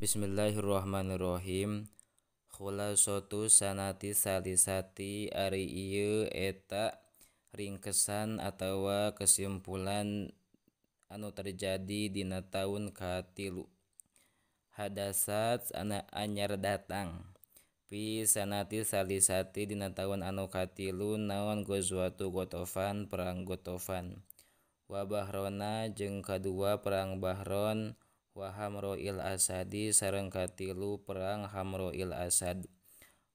Bismillahirrahmanirrahim. Khulasatu sanati salisati ari ieu eta ringkesan atawa kesimpulan anu terjadi dina taun katilu. Hadasat ana anyar datang fi sanati salisati dina taun anu katilu naon ghazwatu Ghatafan perang Ghatafan wa Bahrona jeung kadua perang Bahron wa Hamra'il Asadi sareng katilu perang Hamra'il Asad.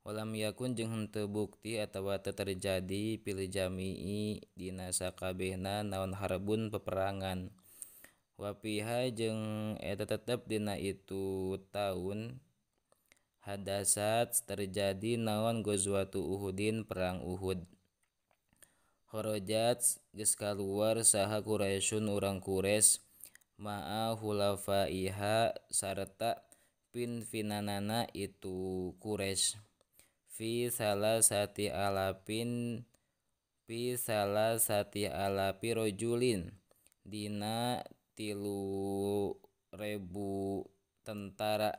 Walam yakun jeung henteu bukti atawa teu terjadi fil jami'i dina sakabehna naon harbun peperangan. Wa fiha jeung eta tetep dina itu taun hadasat terjadi naon ghazwatu Uhudin perang Uhud. Kharajat geus kaluar saha Quraisyun urang Quraisy ma'a hulafaiha sarta pinpinanana itu Quraisy fi salasati alafin fi salasati alafi rajulin dina 3,000 tentara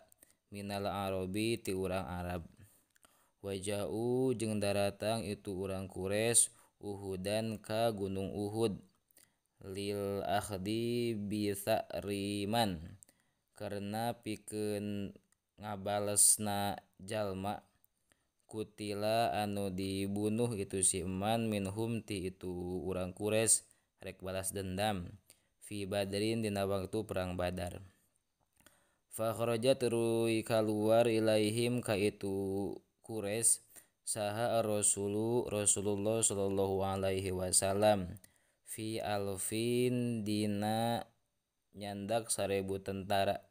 minal arabi ti urang Arab. Waja'u jeung daratang itu urang Quraisy Uhudan ka gunung Uhud lil akhdi bi sa'riman karena pikeun ngabalesna jalma kutila anu dibunuh itu si eman minhum ti itu urang Quraisy rek balas dendam fi Badrin dina waktu perang Badar. Fa kharaja tuluy kaluar ilaihim ka itu Quraisy saha ar-rasulu Rasulullah sallallahu alaihi wasallam fi alfin dina nyandak 1,000 tentara.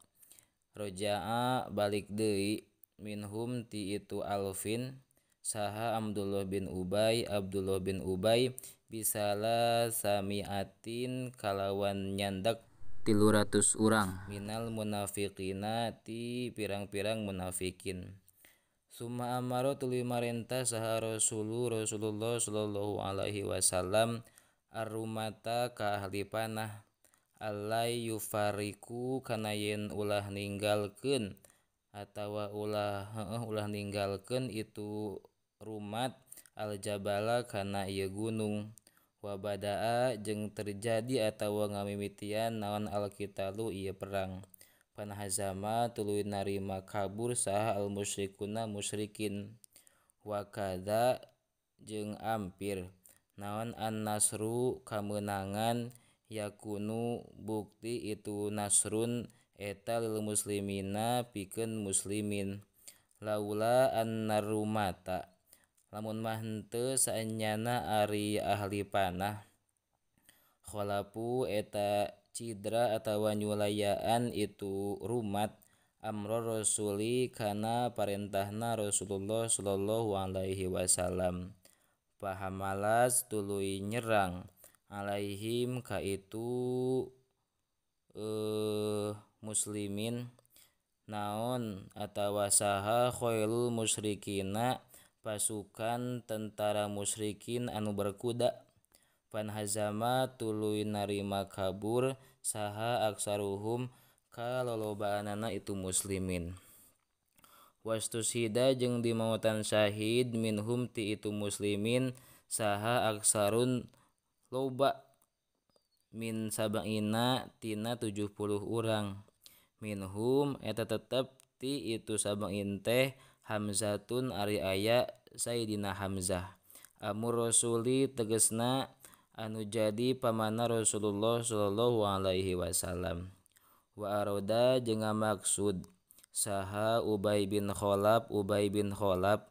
Roja'a balik deui minhum ti itu alfin saha Abdullah bin Ubay Abdullah bin Ubay bisala samiatin kalawan nyandak 300 urang minal munafiqina ti pirang-pirang munafikin. Summa amara tuluy marentah saha Rasulullah sallallahu alaihi wasallam arumata ka ahli panah allai yufariku kana yen ulah ninggalkeun atawa ulah ninggalkeun itu rumat aljabala kana ieu gunung. Wa badaa jeung terjadi atawa ngamimitian naon alqitalu ieu perang. Panhazama tuluy narima kabur saha almusyrikuna musyrikin. Wa kadza jeung ampir naon an-nasru kamenangan yakunu bukti itu nasrun eta lil muslimina pikeun muslimin. Laula annarumata lamun mah henteu saenyana ari ahli panah khalafu eta cidra atawa nyulayaan itu rumat amro rasuli kana parentahna Rasulullah sallallahu alaihi wasallam. Pahamalas tuluy nyerang alaihim ka itu muslimin naon atawa saha khairul musyrikina pasukan tentara musyrikin anu berkuda. Panhazama tuluy narima kabur saha aksaruhum ka lolobaanana itu muslimin. Wastushida jeung dimautan syahid minhum ti itu muslimin saha aksarun loba min sab'ina tina 70 urang. Minhum eta tetep ti itu sab'in teh Hamzatun ari aya Sayyidina Hamzah amur rasuli tegesna anu jadi pamana Rasulullah sallallahu alaihi wasallam. Wa aroda jeung ngamaksud saha Ubay bin Khalaf Ubay bin Khalaf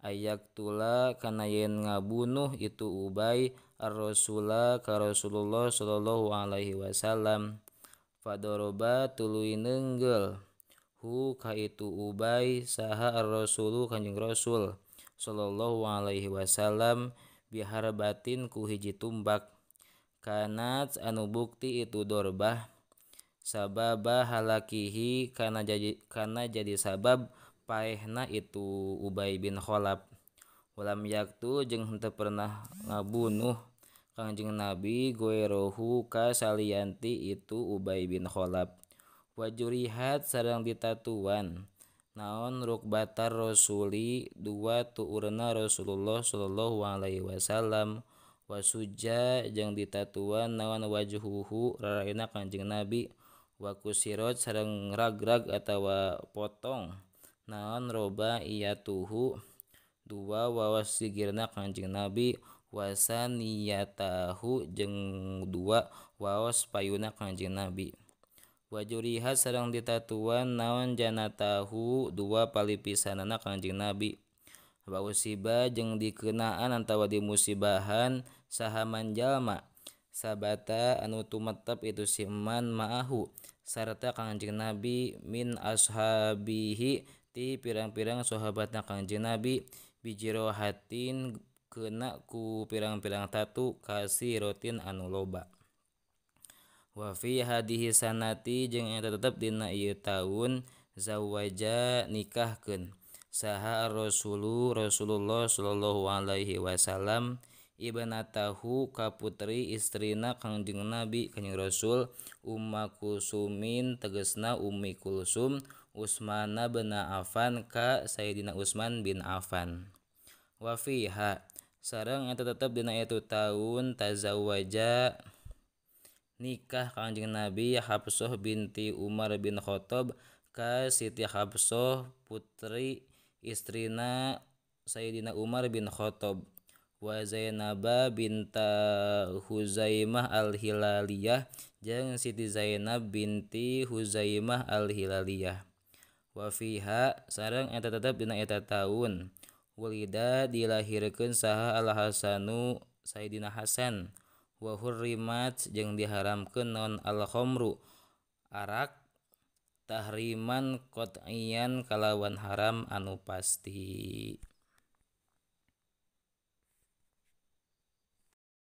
ayaktula kana yen ngabunuh itu Ubay ar-rasula ka Rasulullah sallallahu alaihi wasallam. Fadoroba tuluy neunggeul hu ka itu Ubay saha ar-rasulu kanjeng Rasul sallallahu alaihi wasallam biharbatin ku hiji tumbak. Kanat anu bukti itu dorbah sababa halakihi kana jadi sabab paehna itu Ubay bin Khalaf. Walam yaktu jeung henteu pernah ngabunuh Kangjeng Nabi goerohu ka salianti itu Ubay bin Khalaf. Wa jurihat sareng ditatuan naon rukbatar rasuli dua tuurna Rasulullah sallallahu alaihi wasallam. Wa sujja jeung ditatuan naon wajhuhu raraina Kanjeng Nabi. Wa kusirat sareng ragrag atawa potong naon roba iyatuhu dua wawas gigirna Kanjeng Nabi. Wa saniyatahu jeung dua waos payuna Kanjeng Nabi. Wa jurihat sareng ditatuan naon janatahu dua palipisanana Kanjeng Nabi. Wa usiba jeung dikenaan atawa dimusibahan saha manjalma sabata anu tumetep itu siman ma'ahu sarta Kanjeng Nabi min ashabihi ti pirang-pirang sahabatna Kanjeng Nabi bijirohatin kena ku pirang-pirang tatu kasiratin anu loba. Wa fi hadhihi sanati jeung eta tetep dina ieu taun zawaja nikahkeun saha ar-rasulu Rasulullah sallallahu alaihi wasallam ibnatahu ka putri istrina Kanjeng Nabi Kanjeng Rasul Umma Kulsumin tegasna Ummi Kulsum Utsmana bin Affan ka Sayyidina Utsman bin Affan. Wa fiha sareng eta tetep dina itu taun tazawwaja nikah Kanjeng Nabi Hafsah binti Umar bin Khattab ka Siti Hafsah putri istrina Sayyidina Umar bin Khattab. Wa Zainaba binta Huzaimah al-Hilaliyah jeung Siti Zainab binti Huzaimah al-Hilaliyah. Wa fiha sareng eta tetep dina eta taun wulida dilahirkeun saha Al-Hasanu Sayyidina Hasan. Wa hurrimat jeung diharamkeun naon al-khamru arak tahriman qat'iyan kalawan haram anu pasti.